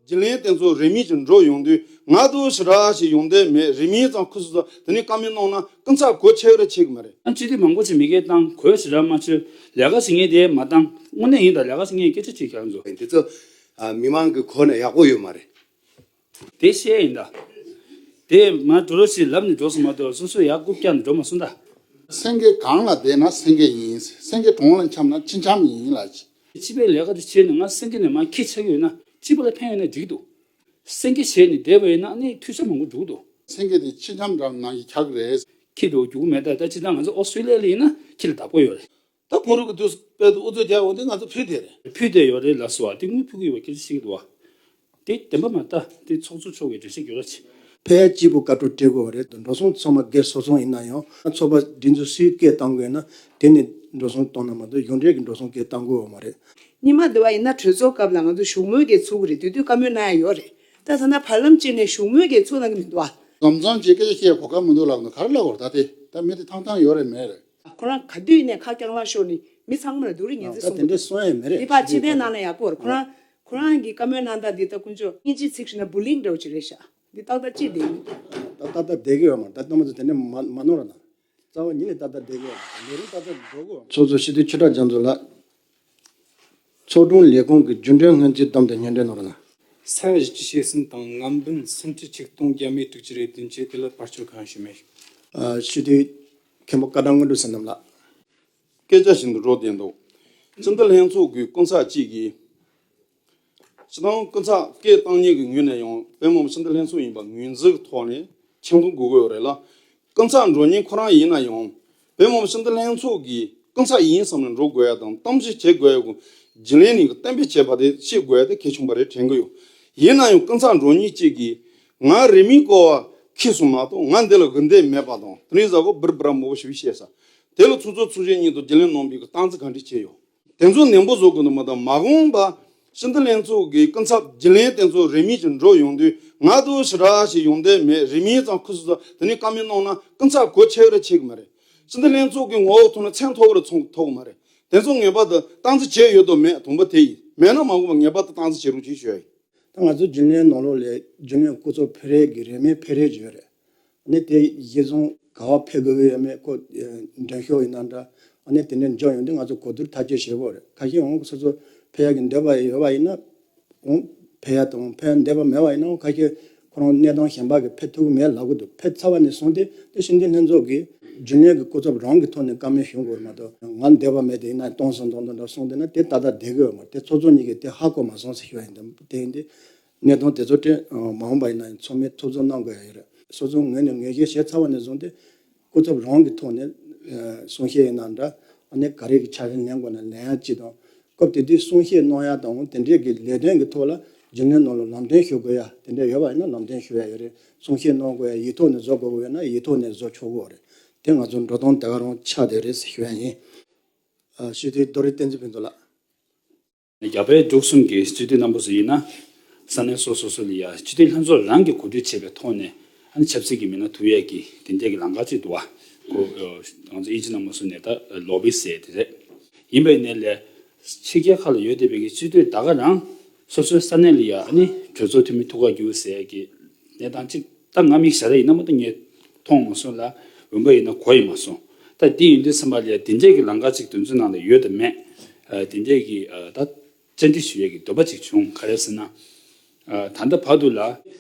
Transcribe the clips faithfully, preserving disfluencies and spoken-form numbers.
རྒྱུན་ལས་དེ་ཚོ་རིན་མེད་ཀྱི་འགྲོ་ཡོང་དུས་ང་དུ་ཞེ་དྲག་ཞིག་ཡོང་འདོད་མེད། རིན་མེད་ཙང་ཁུ་སུ་ཙང་དེ་ནས་བཀའ་མོལ་གནང་ན་སྐུ་ཚབ་གོ་ཆེ་ར་ཆེ་གི་མ་རེད། ཨ་སྤྱི་འཐུས་མང་པོ་ཅིག་མི་སྒེར་བཏང་གོས་ཞེ་དྲག་མ་ཆོད། ལས་ཀ་བྱེད་མཁན་དེ་མ་བཏང་། དངོས་གནས་ཡིན་ད་ལས་ཀ་བྱེད་མཁན་སྐད་ཆ་བྱེད་ཁྱེད་རང་ཚོ། དེ་ཚོ་ཨ་མི་མང་གི་གོ་ནས་ཡག་པོ་ཡོད་མ་རེད། དེ་བཤད་ཡིན་ད། དེ་མ་འགྲོ་རོགས་ཞེས་ལབ་ནས་འགྲོ་སོང་མ་གཏོགས་སོ་སོ་ཡག་རྐུབ་བཀྱག་ནས་འགྲོ་མ་སོང་ད། སེང་གེ་གངས་ལ་བསྡད་ན་སེང་གེ་ཡིན། སེང་གེ་གྲོང་ལ་འཁྱམས་ན་ཁྱི་འཁྱམ་ཡིན་ལ། སྤྱི་པའི་ལས་ཀ་དེ་བྱས་ནས་ང་སེང་གེ་ནས་མར་ཁྱི་ཆགས་ཀྱི་ཡོད་ན་སྤྱི་པ་ལ་ཕན་ཡོད་ན་འགྲིག་གི་འདུག་སེང་གེ་བྱས་ནས་བསྡད་པ་ཡིན་ན་ནི་འཐུས་ཤོར་མང་པོ་འགྲོ་གི་འདུག་སེང་གེ་དེ་ཁྱི་འཁྱམ་འདྲ་ནང་གི་འཁྱག་རེད། ཁྱི་འགྲོ་རྒྱུ་མེད་ད། ད་ཅི་ད་ང་ཚོ་ཨོ་སི་ཀྲི་ལི་ཡ་ལ་ཡིན་ན་ཁྱི་ལ་བདག་པོ་ཡོད་རེད། ད་ཁོང་རང་གི་དུས་དཔལ་དུ་ཨུ་ཚུགས་རྒྱག་འོང་དུས་ང་ཚོ་ཕུད་བསྡད་རེད། ཕུད་བསྡད་ཡོད་རེད་ལགས་སོ། ཨ་དེ་དངུལ་ཕུད་ཀྱི་ཡོད་པ་སྐད་ཆ་བཤད་ཀྱི་འདུག་བ། དེ་བདེན་པ་མ་ལྟ་དེ་ཚོགས་གཙོ་མཆོག་གིས་འགྲེལ་བཤད་རྒྱག་རོགས་བྱེད། ཕལ་ཆེར་སྐྱིད་པོ་བཀའ་འཁྲོལ་སྤྲད་དགོས་པ་རེད། འགྲོ་སོང་ཚང་མ་སྒེར་སོ་སོ་ཡིན་ན་ཡང་ཚོགས་པ་སྒྲིག་འཛུགས་སུས་སྐད་བཏང་དགོས་ན་དེ་ནས་འགྲོ་སོང་གཏོང་ན་མ་གཏོགས་གཞུང་འབྲེལ་གྱི་འགྲོ་སོང་སྐད་བཏང་དགོས་པ་མ་རེད། སྔོན་མ་དེ་བ་ཡིན་ན་གྲོས་ཚོགས་སྐབས་ལ་ང་ཚོ་བཞུགས་མོལ་གྱི་ཚུགས་ཀྱི་རེད། དེ་དུས་བཀའ་མོལ་གནང་ཡ་ཡོད་རེད། ད་ཐ་ན་བར་ལམ་གཅིག་ནས་བཞུགས་མོལ་གྱི་ཚུགས་གནང་གི་མི་འདུག་ཨ། འཛོམས་འཛོམས་ཀྱིས་སྐད་ཆ་བཤད་གོ་སྐབས་མི་འདུག་ལབ་ན་ག་རེ་ལབ་དགོས་རེད། ད་དེ་ད་མི་དེ་ཐང་ཐང་ཡོད་རེད་མེད་རེད། ཁོ་རང་ག་དུས་ནས་ཁ་སྐྱག་ལངས་ཤོར་ནས་མི་ཚང་མ་ལ་སྡུག་རུས་ངན་ཚད་ད་གསུངས་དེ་འདྲ་གསུང་ཡ་མེད་རེད། འདི་ཕར་སྤྱི་པའི་ནང་ལ་ཡག་པོ་རེད། ཁོ་རང་ཁོ་རང་གི་བཀའ་མོལ་གནང་སྟངས་འདི་ད་དཀོན་མཆོག་སྙིང་རྗེ་ཚིག་ཞུ་ན་བུ་ལིང་འདྲ་བོ་ཅིག་རེད་ཤག་འདི་ཏག་ཏག་ཅིག་བསྡད་ཡིན། ད་ཏག་ཏག་བསྡད་ཀྱི་ཡོད་མ་རེད། ད་ལྟ་མ་ཚོ་དེ་འདྲ་མ་མ་གནང་རོགས་གནང་། རྩ་བ་ཉིད་ནས་ཏག་ཏག་བསྡད་ཀྱི་ཡོད་མ་རེད། ལས་རིམ་ཏག་ཏག་འགྲོ་གི་ཡོད་མ་རེད། ཚོགས་གཙོ་སྤྱི་འཐུས་ཆོས་གྲགས་རྒྱ་མཚོ་ལགས། ཚོགས་དྲུང་ལས་ཁུངས་ཀྱི་རྒྱུན་གྲོན་སྔོན་རྩིས་བསྡོམས་དེ་སྙན་སྒྲོན་གནང་རོགས་གནང་། སེམས་བཞི་བཅུ་ཞེ་གསུམ་དང་ངན་འབུམ་སུམ་ཁྲི་ཆིག་སྟོང་བརྒྱ་མེད་དྲུག་ཅུ་རེ་བདུན་ཅུ་དེ་ལ་བར་ཆོད་གང་ཞུ་མེད། ཨ་སྤྱི་འཐུས་མཁན་པོ་བཀའ་བྲང་དངོས་གྲུབ་བསོད་ནམས་ལགས། སྐད་ཆ་བཞིན་དུ་འགྲོ་བསྡད་འདུག་སྤྱི་འཐུས་ལྷན་ཚོགས་ཀྱི་སྐུ་ཚབ་གཅིག་གིས། སྤྱི་བཏང་སྐུ་ཚབ་སྐད་བཏང་མཁན་གྱི་ངོས་ནས་ཡང་དཔལ་མོ་སྤྱི་འཐུས་ལྷན་ཚོགས་ཡིན་པ་ངོས་འཛིན་གྱི་ཐོག་ནས་ཆིངས་ཐོག་དགོས་ཀྱི་ཡོད་རེད་ལ། སྐུ་ཚབ་འགྲོ་མཁན་ཁོ་རང་ཡིན་ན་ཡང་དཔལ་མོ་སྤྱི་འཐུས་ལྷན་ཚོགས་ཀྱི་སྐུ་ཚབ་ཡིན་བསམ་ནས་འགྲོ་དགོས་ཡ་དང་གཏམ་བཤད་བྱེད་དགོས་ཡ་གི་རྒྱུན་ལས་ནས་གཏན་འབེབས་བྱས་པ་དེ་བྱེད་དགོས་ཡ་དེ་གལ་ཆེན་པོ་རེད་དྲན་གྱི་ཡོད། ཡིན་ན་ཡང་སྐུ་ཚབ་འགྲོ་མཁན་གཅིག་གིས་ང་རིན་མེད་སྐོར་བ་ཁེལ་སོང་མ་གཏོགས་ང་འདི་ལ་དགོས་འདོད་མེད་པ་དང་དེ་རིང་གཟའ་གོ་འབུར་འབུར་མོ་བོ་ཞིག་བཤད་ས་དེ་ལ་ཚོགས་གཙོ་ཚོགས་གཞོན་གཉིས་དང་རྒྱུན་ལས་རྣམ་པས་སྟངས་འཛིན་ག་འདྲ་བྱས་ཡོད། དེ་ཚོ་ནན་པོ་བཟོ་དགོས་འདུག་མ་གཏོགས་མ་འོངས་པ་སྤྱི་འཐུས་ལྷན་ཚོགས་ཀྱི་སྐུ་ཚབ་རྒྱུན་ལས་དེ་ཚོ་རིན་མེད་ཅིག་འགྲོ་ཡོང་དུས་ང་དུ་ཞེ་དྲག་ཞིག་ཡོང་འདོད་མེད། རིན་མེད་ཙང་ཁུ་སུ་ཙང་དེ་ནས་བཀའ་མོལ་གནང་ན་སྐུ་ཚབ་གོ་ཆེ་ར་ཆེ་གི་མ་རེད། སྤྱི་འཐུས་ལྷན་ཚོགས་ཀྱི་ངོ་བོ་ཐོག་ནས་མཚན་ཐོགས་ར་ཚོང་ཐོགས་གི་མ་རེད། དེ་ཚོ་ངེས་པར་དུ་སྟངས་འཛིན་བྱས་ཡོད་དོ་མེད་དང་པོ་དེ་ཡིན། མེད་ན་མ་འོངས་པ་ངེས་པར་དུ་སྟངས་འཛིན་བྱེད་རོགས་གྱིས་ཞུ་ཡ་ཡིན། ད་ང་ཚོ་རྒྱུན་ལས་ནང་ལོགས་ལས་རྒྱུན་ལས་སྐུ་ཚབ་འཕེལ་རེས་ཀྱི་རིན་མེད་འཕེལ་རེས་ཡོད་རེད། ཨ་ནི་དེ་གཞི་བཟུང་ག་བ་ཕེབས་དགོས་ཀྱི་ཡོད་མེད་ཁོ་མགྲོན་ཤོག་ཡིན་ན་འདྲ། ཨ་ནི་དེ་འདྲ་འབྱོར་ཡོང་དུས་ང་ཚོ་གོ་བསྡུར་ཐག་གཅོད་བྱེད་དགོས་རེད། ཁ་ཤས་འོང་སོ་སོ་ཕེབས་ཡག་གི་འདོད་པ་ཡོད་པ་ཡིན་ན་འོང་ཕེབས་ཡག་དང་ཕེབས་ཡག་འདོད་པ་མེད་པ་ཡིན་ན་འོང་ཁ་ཤས་ཁོ་རང་གནས་སྟངས་གཞན་པ་གི་ཕེབས་ཐུབ་ཀྱི་མེད་ལབ་གི་འདུག་ཕེབས་ཚར་བ་ནས་བཟུང་སྟེ་དེ་སྤྱི་འཐུས་ལྷན་ཚོགས་ཀྱི་རྒྱུན་ལས་ཀྱི་སྐུ་ཚབ་རང་གི་ཐོག་ནས་བཀའ་མོལ་ཞུ་དགོས་རེད་མ་གཏོགས་ང་འདོད་པ་མེད་དེ་ཡིན་ན་གཏོང་སོང་གཏོང་དང་འདྲ་གསུངས་བསྡད་ན་དེ་ཏག་ཏག་བསྡད་གི་ཡོད་མ་རེད། དེ་ཚོགས་གཙོ་གཉིས་ཀྱིས་དེ་ཧ་གོ་མ་སོང་ཟེར་ཞུ་ཡ་ཡིན། དེ་ཡིན་དུས་གནས་སྟངས་དེ་ཚོ་དེ་མ་འོངས་པ་ཡིན་ན་ཡང་ཚང་མས་ཐུགས་ཚོར་གནང་དགོས་ཡ་ཡོད་རེད། སོ་སོའི་ངོས་ནས་ངོས་བཞེས་བྱས་ཚར་བ་ནས་བཟུང་སྟེ་སྐུ་ཚབ་རང་གི་ཐོག་ནས་གསུང་བཤད་ཡིན་ན་འདྲ་ཨ་ནི་ག་རེ་གི་འཆར་གཞི་ལེན་དགོས་ན་ལེན་ཡ་གཅིག་དང་། སྐབས་དེ་དུས་གསུང་བཤད་གནང་ཡ་དང་དེ་འདྲས་ཀྱི་ལས་དོན་གྱི་ཐོག་ལ་རྒྱུན་ལས་ནང་ལ་ལམ་སྟོན་ཞུ་དགོས་ཡ་དེ་འདྲས་ཡོད་པ་ཡིན་ན་ལམ་སྟོན་ཞུ་ཡ་ཡོད་རེད། གསུང་བཤད་གནང་དགོས་ཡ་ཡིག་ཐོག་ནས་བཟོ་དགོས་ཀྱི་ཡོད་ན་ཡིག་ཐོག་ནས་བཟོ་ཆོག་གི་རེད། དེ་ང་ཚོ་འགྲོ་སྟངས་དེ་ག་རང་ཆགས་བསྡད་རེད་ཟེར་ཞུ་ཡ་ཡིན། ཨ་སྤྱི་འཐུས་རྡོ་རི་བསྟན་འཛིན་ཕུན་ཚོགས་ལགས། རྒྱ་བལ་འབྲུག་གསུམ་གྱི་སྤྱི་འཐུས་རྣམ་པ་ཚོ་ཡིན་ན་ས་གནས་སོ་སོ་སོ་ལ་ཡ་སྤྱི་འཐུས་ལྷན་ཚོགས་རང་གིས་གོ་སྒྲིག་བྱས་པའི་ཐོག་ནས་ཨ་ནི་ཆབ་སྲིད་ཀྱི་མི་སྣ་ཐུག་ཡས་ཀྱི་དེ་འདྲས་ཀྱི་ལམ་ཁ་ཅིག་འདུག་བ། ཁོ་ང་ཚོ་དབྱིན་ཇི་ནང་མ་སུ་ནས་ད་ལོ་བི་ཟེར་དེ་རེད། ཡིན་པའི་ནས་ལས་ཕྱི་རྒྱལ་ཁག་ལ་ཡོད་བསྡད་པའི་གི་སྤྱི་འཐུས་ད་ག་རང་སོ་སོའི་ས་གནས་ལ་ཡ་ཨ་ནི་གྲོས་ཚོགས་འཐུས་མི་ཐུག་ག་རྒྱུགས་ཟེར་ཡས་ཀྱི་གནས་སྟངས་ཅིག་ད་ང་མིག་ཞར་ཡིན་ན་མ་གཏོགས་ངས་མཐོང་མ་སོང་ལ་འོན་པ་ཡིན་ན་གོ་ཡི་མ་སོང་། ད་འདི་ཡིན་དུས་ཙམ་པ་ལ་དེ་འདྲས་ཀྱི་ལམ་ཁ་ཅིག་དོན་ཚན་ནང་ལ་ཡོད་དམ་མེད། ཨ་དེ་འདྲས་ཀྱི་ཨ་ད་བཅར་འདྲི་ཞུ་ཡས་ཀྱི་འདོད་པ་ཅིག་བྱུང་ག་རེ་ཟེར་ན། ཨ་ད་ལྟ་བར་དུ་ལ་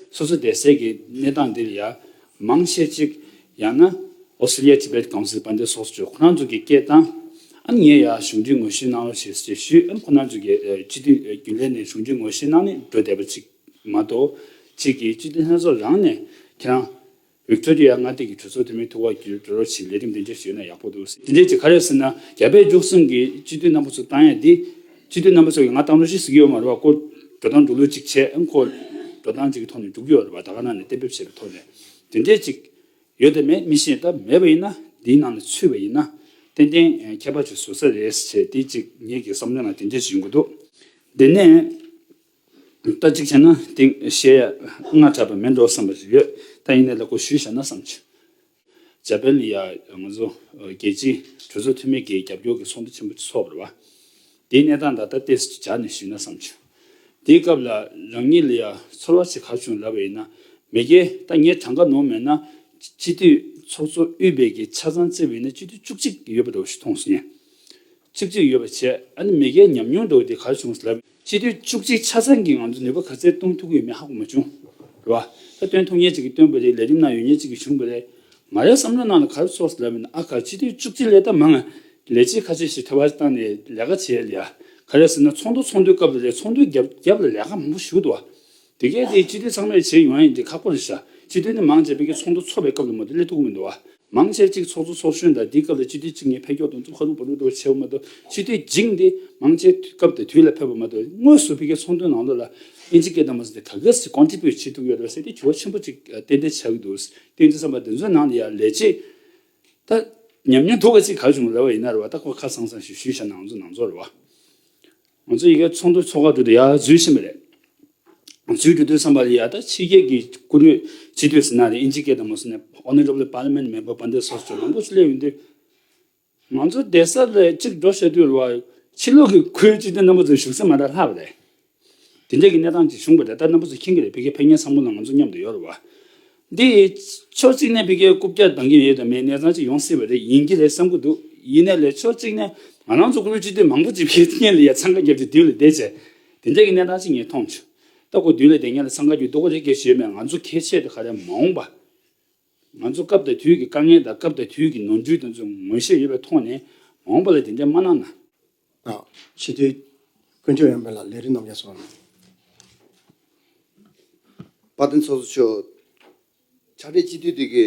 སོ་སོ་བསྡད་སའི་གི་གནས་སྟངས་འདི་ལ་ཡ་མང་ཆེ་ཅིག་ཡང་ན་ཨོ་སི་ཀྲི་ལི་ཡ་ཊི་བེ་ཊི་ཀའུན་སིལ་དཔལ་ལྡན་ཚོགས་གཙོ་ཁོ་རང་ཚོ་གི་སྐད་བཏང་། ཨ་ནི་ངས་ཡ་གཞུང་འབྲེལ་ངོ་ཤེས་གནང་རོགས་ཞེས་ཞུས། ཨ་ནི་ཁོ་རང་ཚོ་གི་ཨ་སྤྱི་འཐུས་རྒྱུན་ལས་ནས་གཞུང་འབྲེལ་ངོ་ཤེས་གནང་ནས་འགྲོ་བསྡད་པ་ཅིག་མ་གཏོགས་ཅིག་གི་སྤྱི་འཐུས་ལྷན་ཚོགས་རང་ནས་ཁྱེད་རང་། ཝིག་ཏོ་རི་ཡ་མངའ་སྡེ་གི་གྲོས་ཚོགས་འཐུས་མི་ཐུག་པ་བརྒྱུད་འགྲོ་རོགས་བྱེད་ལས་རིམ་འདི་འདྲ་ཞུས་ན་ཡག་པོ་འདུག་འདི་འདྲ་ཅིག་ག་རེ་ཟེར་ན་རྒྱ་བལ་འབྲུག་གསུམ་གི་སྤྱི་འཐུས་རྣམ་པ་ཚོ་བཏང་ཡ་འདི་སྤྱི་འཐུས་རྣམ་པ་ཚོ་གི་ང་བཏང་རོགས་ཞེས་ཟེར་གྱི་ཡོད་མ་རེད་བ། ཁོ་འགྲོ་སྟངས་འགྲོ་ལུགས་ཅིག་བྱས་ཨང་ཁོ་འགྲོ་སྟངས་ཅིག་གི་ཐོག་ནས་འགྲོ་གི་ཡོད་རེད་བ། ད་ག་ནང་ནས་གཏན་འབེབས་བྱས་པའི་ཐོག་ནས་འདི་འདྲ་ཅིག་ཡོད་དེ་མེད་མི་ཤེས། ད་མེད་པ་ཡིན་ན་འདིའི་ནང་ནས་ཚུད་པ་ཡིན་ན་ཏན་ཏན་ཁྱད་པར་ཅིག་བཟོ་ས་རེད་ཟེར་འདི་ཅིག་ངེད་ཀྱི་བསམ་བློ་ནང་དེ་འདྲ་ཞིག་ཡོང་གི་འདུག་འདི་ནས། ད་གཅིག་བྱས་ན་དེ་བཤད་ཡ་སྔ་དྲགས་པ་མིན་འགྲོ་བསམ་པ་ཞིག་ཡོད། ད་ཡིན་ནའི་ལ་ཁོ་ཞུས་བཞག་ན་བསམ་བྱུང་། འཇར་པན་ལ་ཡ་ང་ཚོ་རྒྱལ་སྤྱིའི་གྲོས་ཚོགས་འཐུས་མི་གི་རྒྱབ་སྐྱོར་གྱི་ཚོགས་འདུ་ཆེན་པོ་ཚོགས་པ་རེད་བ། དེའི་གནས་སྟངས་ད་ལྟ་ཏོག་ཙམ་སྦྱར་ནས་ཞུས་ན་བསམ་བྱུང་། དེའི་སྐབས་ལ་རང་ཉིད་ལ་ཡ་ཚོར་བ་ཞིག་ག་བྱུང་ལབ་པ་ཡིན་ན། མ་གི་ད་ངས་གྲངས་ཀ་ནོར་མེད་ན་སྤྱི་འཐུས་ཚོགས་གཙོ་དབུས་པའི་གི་ཆ་ཚང་བརྩིས་པ་ཡིན་ན་སྤྱི་འཐུས་བཅུ་གཅིག་ཡོད་པ་འདྲ་བོ་ཞིག་མཐོང་སོང་ངས། གཅིག་གཅིག་ཡོད་པ་བྱས། ཨ་ནི་མ་གིའི་ཉམས་མྱོང་འདྲ་བོ་དེ་ག་རེ་བྱུང་ལབ། སྤྱི་འཐུས་བཅུ་གཅིག་ཆ་ཚང་གིས་ང་ཚོ་ནུས་པ་ག་ཚད་གཏོང་ཐུབ་ཀྱི་ཡོད་མེད་ཧ་གོ་མ་བྱུང་། རེད་བ། ད་སྟོན་ཐུབ་མཁན་ཅིག་གིས་སྟོན་པ་རེད། ལས་རིམ་ནང་ཡོད་མཁན་ཅིག་གིས་བྱུང་བ་རེད། ང་རའི་བསམ་བློ་ནང་ལ་ག་རེ་ཚོར་ལབ་ཡིན་ན། ཨ་ཁ། སྤྱི་འཐུས་བཅུ་གཅིག་ལས་ད་མང་ང་ལས་བྱེད་ཁ་ཤས་ཤིག་ཐོབ་པ་བཏང་ནས་ལས་ཀ་བྱས་ལ་ཡ། ག་རེ་ཟེར་ན་ཚོགས་འདུ་ཚོགས་དུས་སྐབས་ལ་རེད། ཚོགས་འདུའི་རྒྱབ་རྒྱབ་ལ་ལས་ཀ་མང་པོ་ཞིག་འདུག་བ། དེ་གས་དེ་སྤྱི་འཐུས་ཚང་མས་བྱེད་ཡོང་ཡ་ཡིན་དེ་ཁག་པོ་རེད་ཤག་སྤྱི་འཐུས་ནི་མང་ཆེ་བ་གི་ཚོགས་འདུ་ཚོགས་པའི་སྐབས་ལ་མ་གཏོགས་སླེབས་ཐུབ་ཀྱི་མི་འདུག་བ། མང་ཆེ་གཅིག་ཚོགས་གཙོ་ཚོགས་གཞོན་དང་དེའི་སྐབས་ལ་སྤྱི་འཐུས་གཅིག་གཉིས་ཕེབས་སྐྱོད་གཏོང་ཚུལ་ཁ་རུབ་ཕར་རུབ་འདྲ་བོ་བྱས་པ་མ་གཏོགས། སྤྱི་འཐུས་རྒྱུན་དེ་མང་ཆེ་སྐབས་དང་དུས་ལ་ཕེབས་པ་མ་གཏོགས། དངོས་སུ་ཕ་གིའི་ཚོགས་འདུའི་ནང་ལོགས་ལ་ཨིན་ཇི་སྐད་དང་མ་ཟེར་ཏེ་ག་ག་ཟེ་ཀོན་ཊི་བྷུ་ཊི་བྱེད་ཐུབ་ཡོད་རེད་ཟེར་ཏེ་དྲི་བ་ཆེན་པོ་གཅིག་ཏན་ཏན་ཆགས་ཀྱི་འདུག་དེ་ཡིན་དུས་ཙམ་པ་དེ་ཚོའི་ནང་ལ་ཡ་ལས་བྱེད་ད་ཉམས་མྱོང་ཐོག་ག་ཅིག་ག་བྱུང་ལབ་པ་ཡིན་ན་རེད་བ། ད་ཁོ་ཁ་སང་སང་ཞིག་ཞུས་བཞག་ན་ང་ཚོ་ནང་ཚོ་རེད་བ། ང་ཚོ་ཡི་གེ་ཚོགས་འདུ་ཚོགས་ཁག་དུ་དུ་ཡར་འཛུལ་ཕྱིན་པ་རེད། འཛུལ་འགྲོ་དུས་ཙམ་པ་ལ་ཡ་ད་ཕྱི་རྒྱལ་གྱི་སྐུ་མགྲོན་སྤྱི་འཐུས་ཟེར་ན་རེད། ཨིན་ཇི་སྐད་དང་མ་སོང་ནས་Honorable Parliament Member བ་འདི་སོགས་ཚོ་མང་པོ་ཞིག་སླེབས་ཡོང་དུས། ང་ཚོ་བསྡད་ས་ལ་གཅིག་འགྲོ་བྱ་དུས་རེད་བ། ཕྱི་ལོགས་ཀྱི་ཁུལ་སྤྱི་འཐུས་རྣམ་པ་ཚོའི་བཞུགས་ས་མ་འདྲ་ལྷག་པ་རེད། དེ་འདྲ་གི་གནས་སྟངས་ཅིག་བྱུང་བ་རེད། ད་རྣམ་པ་ཚོ་མཁྱེན་གྱི་རེད། ཕ་གིའི་ཕེབས་མཁན་ཚང་མ་ལ་ང་ཚོ་མཉམ་དུ་ཡོད་རེད་བ། འདི་ཕྱོགས་གཅིག་ནས་ཕ་གིའི་རྐུབ་བཀྱག་ལྡང་གི་ཡོད་དམ་མེད་གནས་སྟངས་ཅིག་ཡོང་སྲིད་པ་རེད། ཡིན་གྱི་རེད་བསམ་གྱི་འདུག་ཡིན་ནའི་ལས་ཕྱོགས་གཅིག་ནས་ང་རང་ཚོ་སྐུ་མགྲོན་སྤྱི་འཐུས་མང་པོ་ཅིག་ཕ་གིའི་ཐད་ལ་ཡ་འཚང་ཁ་བརྒྱབ་བྱས་མདུན་ལ་བསྡད་བྱས། དེ་འདྲ་གི་གནས་སྟངས་ཅིག་ངས་མཐོང་བྱུང་། ད་ཁོ་མདུན་ལ་བསྡད་མཁན་ལ་འཚང་ཁ་རྒྱུ་སྡུག་པོ་རེད་སྐད་ཆ་ཡོད་མེད། ང་ཚོ་གལ་ཆེ་དེ་ག་རེ་མ་འོངས་པ། ང་ཚོ་སྐབས་དང་དུས་ཀྱི་དཀའ་ངལ་དང་སྐབས་དང་དུས་ཀྱི་ནོར་འཁྲུལ་དེ་ཚོ་ངོ་ཤེས་ཡོད་པའི་ཐོག་ནས་མ་འོངས་པ་ལ་དེ་འདྲ་མ་གནང་ན། ཨ། སྤྱི་འཐུས་དཀོན་མཆོག་ཡོང་འཕེལ་ལགས་ལས་རིམ་རྣམས་ཀྱང་གསུངས་རོགས་གནང་། དཔལ་ལྡན་ཚོགས་གཙོ་མཆོག་ཕྱག་སྦྲེལ་སྤྱི་འཐུས་དེ་གའི་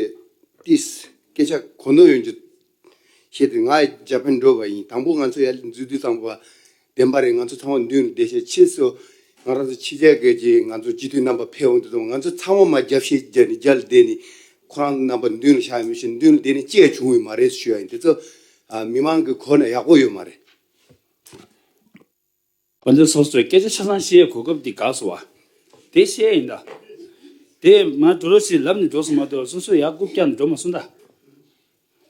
ཏིས་སྐད་ཆ་གོ་ནོར་ཡོང་རྒྱུ་བཤད་དེ། ང་ཡི་འཇར་པན་འགྲོ་བ་ཡིན། དང་པོ་ང་ཚོ་ཡར་འཛུལ་དུས་ཙམ་པ་བདེན་པ་རེད། ང་ཚོ་ཚང་མ་མདུན་ལ་བསྡད་བྱས། ཕྱིས་སུ་ང་རང་ཚོ་ཕྱི་རྒྱལ་གྱི་ང་ཚོ་སྤྱི་འཐུས་རྣམ་པ་ཕེབས་འོང་དུས་ཙམ་ང་ཚོ་ཚང་མ་མར་རྒྱབ་བཤིག་བརྒྱབ་ནས་རྒྱབ་ལ་བསྡད་ནས། ཁོ་རང་རྣམ་པ་མདུན་ལ་བཞག་ཡོད་མི་ཤེས། མདུན་ལ་བསྡད་ནས་ཅི་ཡང་བྱུང་ཡོད་མ་རེད་ཞུ་ཡ་ཡིན། དེ་ཚོ་ཨ་མི་མང་གི་གོ་ན་ཡག་པོ་ཡོད་མ་རེད། དཔལ་ལྡན་ཚོགས་གཙོས་སྐད་ཆ་ཆ་ཚང་བཤད་གོ་སྐབས་འདི་འགག་སོང་བ། དེ་བཤད་ཡིན་ད། དེ་མར་འགྲོ་རོགས་ཞེས་ལབ་ནས་འགྲོ་སོང་མ་གཏོགས་སོ་སོ་ཡར་རྐུབ་བཀྱག་ནས་འགྲོ་མ་སོང་ད།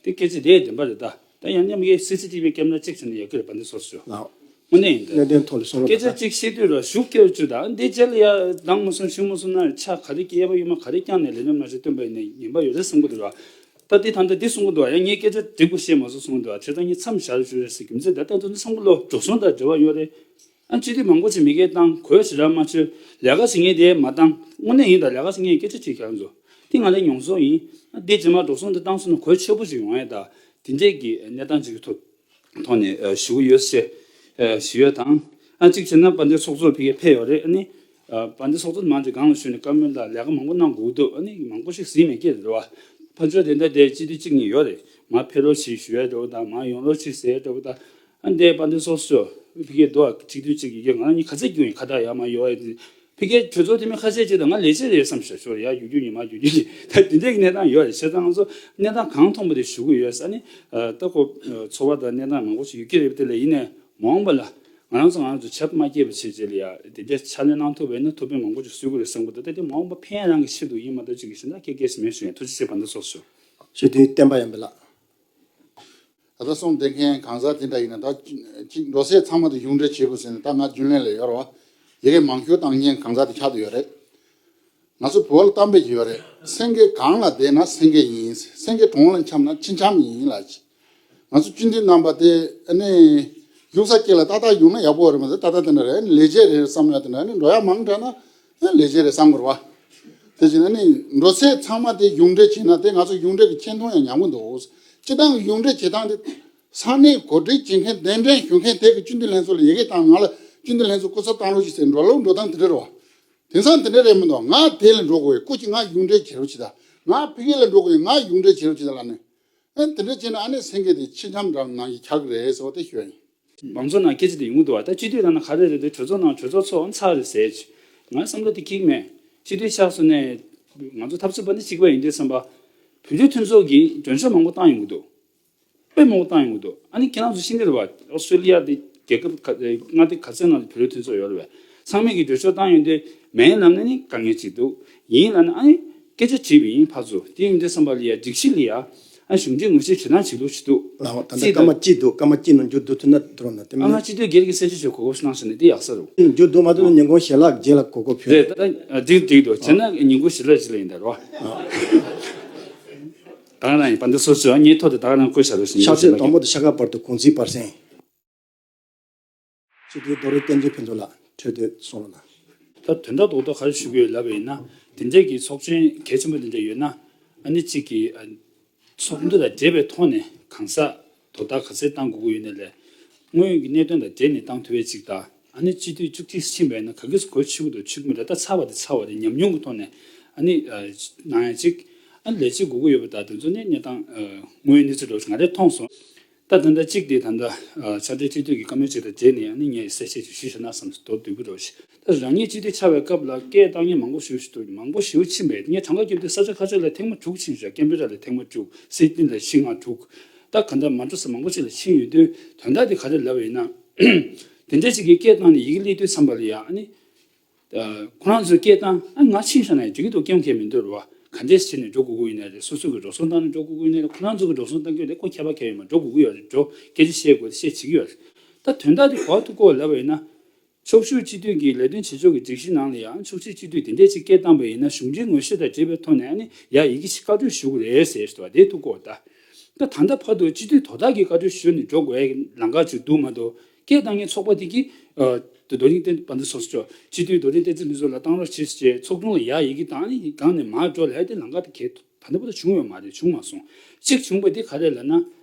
དེ་སྐད་ཆ་དེ་བདེན་པ་རེད་ད། ད་ཡང་མཉམ་གྱི་སི་སི་ཊི་བི་ཀེམ་ར་ཅེག་བྱས་ནས་ཡག་གི་རེད། དཔལ་ལྡན་ཚོགས་གཙོ། ལགས། དངོས་གནས་ཡིན་ད། གནད་དོན་ཐོག་ལ་གསུང་རོགས་སྐད་ཆ་གནང་། གཅིག་བཤད་དུས་ར་ཞུ་སྐྱོ་བཅུ་དང་འདི་རྗེས་ལ་ཡ་ལྡང་མ་སོང་ཞུ་མ་སོང་ན་ཆ་ག་རེ་སྐྱེས་པ་ཡོད་མ་ག་རེ་བསྐྱངས་ནས་ལས་རིམ་ནང་ཞིག་བཏོན་པ་ཡིན་ནའི་ངན་པ་ཡོད་རེད་བསམ་གི་འདུག་ར། ད་འདི་ད་ལྟ་འདི་གསུང་གི་འདུག་ཡང་ངས་སྐད་ཆ་འགྲིག་པོ་བཤད་མ་སོང་གསུང་གི་འདུག་བྱས་ཙང་ངས་མཚམས་བཞག་རེ་ཞུ་རེད་ཟེར་གི་མི་ཚེ་ད་ལྟ་ཚོ་འདི་བསམ་བློ་འགྲོ་སོང་དང་འབྲེལ་བ་ཡོད་རེད། ཨ་སྤྱི་འཐུས་མང་པོ་ཞིག་མི་སྐད་བཏང་གོས་ཞེ་དྲག་མ་ཆོད། ལས་ཀ་བྱེད་མཁན་དེ་མ་བཏང་། དངོས་གནས་ཡིན་ད་ལས་ཀ་བྱེད་མཁན་སྐད་ཆ་དྲིས་ཁྱེད་རང་ཚོ་དེ་ང་ལ་མྱོང་ཚོར་ཡིན། ཨ་འདི་རྗེས་མ་འགྲོ་སོང་འདི་བཏང་སོང་ན་གོས་ཆོད་པོ་ཞིག་ཡོང་ཡས་ད། དེ་འདྲས་ཀྱི་གནས་སྟངས་ཅིག་གི་ཐོག་ཐོག་ནས་ཨ་ཞུ་གི་ཡོད་ཞེས་ཨ་ཞུ་ཡ་དང་། ཨ་གཅིག་བྱས་ན་དཔལ་ལྡན་ཚོགས་གཙོ་ཕ་གིར་ཕེབས་ཡོད་རེད། ཨ་ནི་ཨ་དཔལ་ལྡན་ཚོགས་གཙོ་མང་ཆེ་སྒང་ལ་ཞུས་ནས་བཀའ་མོལ་དང་ལས་ཀ་མང་པོ་གནང་དགོས་འདུག་ཨ་ནི་མང་པོ་ཞིག་ཟིན་མེད་ཀྱི་རེད་བ། ཕར་ཕྱོགས་དེ་འདྲ་དེ་སྤྱི་འཐུས་གཅིག་གཉིས་ཡོད་རེད། མར་ཕེབས་རོགས་ཞེས་ཞུ་ཡ་འདྲ་བོ་དང་། མར་ཡོང་རོགས་ཞེས་ཟེར་ཡ་འདྲ་བོ་དང་། ཨ་འདས་དཔལ་ལྡན་ཚོགས་གཙོ་ཕ་གིར་འདུག་ཨ་གཅིག་དུས་གཅིག་ཡི་གེ་ང་རང་གཉིས་ག་ཚད་རྒྱུག་ཡིན་ཁ་བཏགས་ཡར་མར་ཡོང་ཡ་དེ། ཕ་གིའི་གྲོས་ཚོགས་འཐུས་མི་ཁ་ཤས་ཅིག་དང་ང་ལས་བྱེད་རེད་བསམ་ཤག་ཤོར་ཡ་རྒྱུག་རྒྱུག་ཉི་མ་རྒྱུག་རྒྱུག་ཅིག་ད་དེ་འདྲའི་གི་གནས་སྟངས་ཡོད་རེད། བྱས་ཙང་ང་ཚོ་གནས་སྟངས་གང་མཐོང་པ་དེ་ཞུ་གི་ཡོད་ས་ནི། ད་ཁོ་ཚོར་བ་དང་གནས་སྟངས་མང་པོ་ཞིག་ཡོད་ཀྱི་རེད་པ། དེ་ལས་ཡིན་ནའི་མ་འོངས་པ་ལ་ང་རང་ཚོ་ང་རང་ཚོ་ཆད་པ་མ་སྐྱེལ་བ་བྱས་རྗེས་ལ་ཡ་དེ་འདྲའི་ཕྱག་ལས་གནང་ཐུབ་པ་ཡིན་ན་ཐུགས་ཕན་མང་པོ་ཞིག་གསོས་ཀྱི་རེད་བསམ་གི་འདུག་ད་དེ་མ་འོངས་པ་ཕན་རང་གི་ཆེད་དུ་ཡིན་མ་གཏོགས་ཅིག་གི་གཞན་དག་སྐད་སྐད་ཞིག་མེད་ཞུ་ཡ། ཐུགས་རྗེ་ཆེ། དཔལ་ལྡན་ཚོགས་གཙོ། སྤྱི་འཐུས་བསྟན་པ་ཡར་འཕེལ་ལགས། ད་ལྟ་གསུངས་བསྡད་མཁན་གང་ཟག་དེ་འདྲ་ཡིན་ན་ད་ཅིག་འགྲོ་སའི་ཚང་མ་དེ་གཞུང་འབྲེལ་བྱེད་དགོས་ཟེར་ནས་ད་ང་རྒྱུན་ལས་ལ་ཡོད་རེད་བ། ཡི་གེ་མང་ཤོས་བཏང་མཁན་གང་ཟག་དེ་ཆགས་བསྡད་ཡོད་རེད། ང་ཚོ་བོད་ལ་གཏམ་དཔེ་ཅིག་ཡོད་རེད། སེང་གེ་གངས་ལ་བསྡད་ན་སེང་གེ་ཡིན། སེང་གེ་གྲོང་ལ་འཁྱམས་ན་ཁྱི་འཁྱམ་ཡིན་ལ། ང་ཚོ་སྤྱི་འཐུས་རྣམ་པ་དེ་ཨ་ནི་བཞུགས་ས་གཅིག་ལ་ཏག་ཏག་བཞུགས་ན་ཡག་པོ་རེད་མ་གཏོགས། ད་ལྟ་དེ་འདྲ་རེད། ཨ་ནི་ལས་བྱེད་རེད་བསམ་ཡ་དེ་འདྲ། ཨ་ནི་འགྲོ་ཡ་མང་དྲགས་ན་ཨ་ནི་ལས་བྱེད་རེད་བསམ་དགོས་རེད་བ། དེ་བཞིན་ཨ་ནི་འགྲོ་སའི་ཚང་མ་དེ་གཞུང་འབྲེལ་བྱས་ན་དེ་ང་ཚོ་གཞུང་འབྲེལ་གྱི་ཆེ་མཐོང་ཡང་ཉམས་ཀྱི་འདུག་སྤྱི་བཏང་གི་གཞུང་འབྲེལ་བྱེད་སྟངས་དེ་ས་གནས་གོ་སྒྲིག་བྱེད་མཁན་གདན་འདྲེན་ཞུ་མཁན་དེ་གི་སྤྱི་འཐུས་ལྷན་ཚོགས་ལ་ཡི་གེ་བཏང་། ང་ལ་སྤྱི་འཐུས་ལྷན་ཚོགས་སྐུ་ཚབ་བཏང་རོགས་ཞེས་ཟེར་འགྲོ་ལུགས་འགྲོ་སྟངས་དེ་འདྲ་རེད་བ། དེང་སང་དེ་འདྲ་རེད་མི་འདུག་ང་དེ་ལ་འགྲོ་དགོས་ཡོད། སྐུ་མཁྱེན་ང་གཞུང་འབྲེལ་བྱེད་རོགས་བྱེད་དང་། ང་ཕ་གི་ལ་འགྲོ་དགོས་ཡོད། ང་གཞུང་འབྲེལ་བྱེད་རོགས་བྱེད་དང་ལབ་ནས། ཨ་དེ་འདྲ་བྱས་ན་ཨ་ནི་སེང་གེ་དེ་ཁྱི་འཁྱམ་འདྲ་ནང་གི་ཆགས་ཀྱི་རེད་ཟེར་བ་དེ་ཤོད་ཡིན། མང་ཚོགས་ནང་སྐད་ཆ་དེ་ཡོང་གི་འདུག་བ། ད་སྤྱི་འཐུས་ལབ་ན་ག་རེ་རེད་དེ། གྲོས་ཚོགས་ནང་གྲོས་ཚོགས་ཚོགས་ཚར་རེད་ཟེར་གྱི། ང་བསམ་བློ་དེ་འཁྱེར་གྱི་མེད། སྤྱི་འཐུས་ཆགས་སོང་ནས་ང་ཚོ་འཐབ་རྩོད་པ་ནི་གཅིག་པ་ཡིན་དུས་ཙམ་པ། བོད་རིགས་མཐུན་ཚོགས་ཀྱིས་མགྲོན་ཤོག་མང་པོ་བཏང་ཡོང་གི་འདུག་དཔེ་མང་པོ་བཏང་ཡོང་གི་འདུག་ཨ་ནི་ཁྱེད་རང་ཚོ་ཤེས་ཀྱི་རེད་བ། ཨོ་སི་ཀྲོ་ལི་ཡ་དེ་རྒྱལ་ཁབ་ག་མངའ་སྡེ་ག་ཚོད་ནང་ལ་བོད་རིགས་མཐུན་ཚོགས་ཡོད་རེད་བས། ཚང་མས་ཀྱིས་གྲོས་ཆོད་བཏང་ཡོང་དུས་མེད་ལབ་ན་ནི་དཀའ་ངལ་ཅིག་འདུག་ཡིན་ལབ་ན་ཨ་ནི་སྐད་ཆ་དྲིས་པ་ཡིན་ཕར་ཚུར། དེ་ཡིན་དུས་ཙམ་པ་ལ་ཡ་སྒྲིག་གཞི་ལ་ཡ། ཨ་ ཨ་གཞུང་འབྲེལ་ངོས་བཞེས་བྱེད་སྟངས་བྱེད་ལུགས་ཞིག་འདུག་ལའོ། ད་ལྟ་རྩིས་སྐར་མ་དང་གཅིག་འདུག་སྐར་མ་གཅིག་ནང་མཇུག་བསྡུ་ཐུབ་ན་འགྲོ་ན་དེ་ཨ་མིན་ང་སྤྱི་འཐུས་སྒེར་གྱི་གསལ་བཤད་ཞུ་གོ་སྐབས་གནང་ཟེར་ནས་འདི་ཡག་ས་རེད། མཇུག་བསྡུ་མ་ཐུབ་ན་ཉིན་གུང་ཞལ་ལག་རྗེས་ལ་གོ་སྐབས་ཕུལ། རེད། ད་ལྟ་འགྲིག་འགྲིག་འདུག་བྱས་ན་ཉིན་གུང་ཞལ་ལག་རྗེས་ལ་ཡིན་ད་རོ། ད་ག་རང་ཡིན་པ་འདི་སོ་སོའི་ངའི་ཐོག་ཏུ་ད་ག་རང་བཀོད་བཞག་རོགས་ཞེས་ཕྱག་ཚོད་དང་པོ་དང་ཤ་ཁ་བར་དུ་གུང་ཚིགས་བར་གསེང་། སྤྱི་འཐུས་རྡོ་རིང་བསྟན་འཛིན་ཕུན་ཚོགས་ལགས་འཕྲོས་དེ་གསུང་རོགས་གནང་། ད་དོན་དག་རྡོག་རྡོག་ག་རེ་ཞུ་དགོས་ལབ་པ་ཡིན་ན། དེ་འདྲས་ཀྱི་ཚོགས་ཆེན་གལ་ཆེན་པོ་དེ་འདྲས་ཡོད་ན། ཨ་ནི་གཅིག་གིས་ཨ་ཚོགས་འདུ་དང་འབྲེལ་བའི་ཐོག་ནས་གང་ཟག་དོ་བདག་ག་ཚད་བཏང་དགོས་ཀྱི་ཡོད་ན་ལས། དངོས་ཡོད་ཀྱི་གནད་དོན་དང་འབྲེལ་ནས་བཏང་ཐུབ་པའི་གཅིག་དང་། ཨ་ནི་སྤྱི་འཐུས་བཅུ་གཅིག་ཕྱིན་པ་ཡིན་ན་ག་གེ་སུ་གོ་ཆོད་ཀྱི་འདུག་ཆོད་ཀྱི་མི་འདུག་ད་ཚར་བ་དེ་ཚར་བ་རེད། ཉམས་མྱོང་གི་ཐོག་ནས་ཨ་ནི་ཨ་གནང་ཡ་གཅིག་ཨ་ནི་ལས་བྱེད་དགོས་ཀྱི་ཡོད་པ་དང་དེ་ཚོ་ནི་གནས་སྟངས་ཨ་དངོས་ཡོད་གནས་ཚུལ་འདྲ་བོ་ཞིག་ང་རས་མཐོང་སོང་། ད་ད་ལྟ་གཅིག་དེ་ད་ལྟ་ཨ་ཕྱག་སྦྲེལ་སྤྱི་འཐུས་ཀྱི་བཀའ་མོལ་ཅིག་དང་འབྲེལ་ནས་ཨ་ནི་ངས་གསལ་བཤད་ཅིག་ཞུས་བཞག་ན་བསམ་སོང་། མདོར་བསྡུས་པ་འདྲ་བོ་ཞིག་ད་རང་ཉིད་སྤྱི་འཐུས་ཆགས་པའི་སྐབས་ལ་སྐད་བཏང་མཁན་མང་པོ་ཞེ་པོ་ཞིག་འདུག་མང་པོ་ཞེ་པོ་ཕྱིན་པས། ངས་གྲངས་ཀ་བརྒྱབ་དུས་ས་ཆ་ཁ་ཤས་ལ་ཐེངས་མ་དྲུག་ཕྱིན་བཞག་ཀན་བྷེ་ར་ལ་ཐེངས་མ་དྲུག་སིད་ནི་ལ་ཕྱིན་ང་དྲུག་ད་ག་འདྲ་མ་འགྲོ་ས་མང་པོ་ཞིག་ལ་ཕྱིན་ཡོད་དུས་དོན་དག་དེ་ག་རེ་ལབ་པ་ཡིན་ན། དེ་འདྲ་ཞིག་གིས་སྐད་བཏང་ནས་ཡི་གེ་སླེབས་དུས་ཙམ་པ་ལ་ཡ་ཨ་ནི། ཁོ་རང་ཚོས་སྐད་བཏང་ཨ་ང་ཕྱིན་ཤག་ན་ཡང་འགྲིག་གི་འདུག་སྐྱོན་གང་ཡང་མི་འདུག་རེད་བ། ག་འདྲས་བྱས་ནས་འགྲོ་དགོས་ཀྱི་ཡིན་ན་རེད། སོ་སོ་གི་འགྲོ་སོང་བཏང་ནས་འགྲོ་དགོས་ཀྱི་ཡིན་ན་རེད། ཁོ་རང་ཚོ་གི་འགྲོ་སོང་བཏང་གི་ཡོད་རེད། འགྲོ་སྐད་ཆ་བཤད་དགོས་རེད། བཤད་བྱེད་ཀྱི་ཡོད་རེད། འགྲོ་སྐད་ཆ་བཤད་དགོས་རེད། བཤད་བྱེད་ཀྱི་ཡོད་རེད། ད་དོན་དག་དེ་ག་པར་ཐུག་གོ་ལབ་པ་ཡིན་ན། ཕྱོགས་བཞུགས་སྤྱི་འཐུས་ཀྱི་ལས་དོན་བྱེད་ཕྱོགས་ཀྱི་སྒྲིག་གཞི་ནང་ལ་ཡང་ཕྱོགས་བཞུགས་སྤྱི་འཐུས་དེ་འདྲས་ཅིག་སྐད་བཏང་པ་ཡིན་ན་གཞུང་འབྲེལ་ངོས་བཞེས་དང་འབྲེལ་བའི་ཐོག་ནས་ཨ་ནི་ཡ་ཡི་གེ་ཞིག་བཀའ་འཁྲོལ་ཞུ་དགོས་རེད་ཟེར་ཞུ་བ་དེ་ཐུག་གོ་ད། ད་ད་ལྟ་བར་དུ་སྤྱི་འཐུས་དོ་བདག་གིས་བཀའ་འཁྲོལ་ཞུ་ནས་འགྲོ་དགོས་ཡ་ལམ་ཁ་ཅིག་འདུག་མ་གཏོགས་སྐད་བཏང་མཁན་ཚོགས་པ་དེ་གིས་ཨ་དེ་རྡོ་རིང་བསྟན་པ་འདི་སོ་སོ་ཅོག་སྤྱི་འཐུས་རྡོ་རིང་བསྟན་འཛིན་ཕུན་ཚོགས་ལ་བཏང་རོགས་བྱེད་ཅེས་ཚོགས་དྲུང་ལ་ཡ་ཡི་གེ་བཏང་ནས་སྒང་ནས་མར་འགྲོ་ལབ་ཡ་དེ་ལམ་ཁ་དེ་གས། ད་ལྟ་བར་དུ་བྱུང་ཡོད་མ་རེད། བྱུང་མ་སོང་། གཅིག་བྱུང་བ་འདི་ག་རེ་ལབ་ན།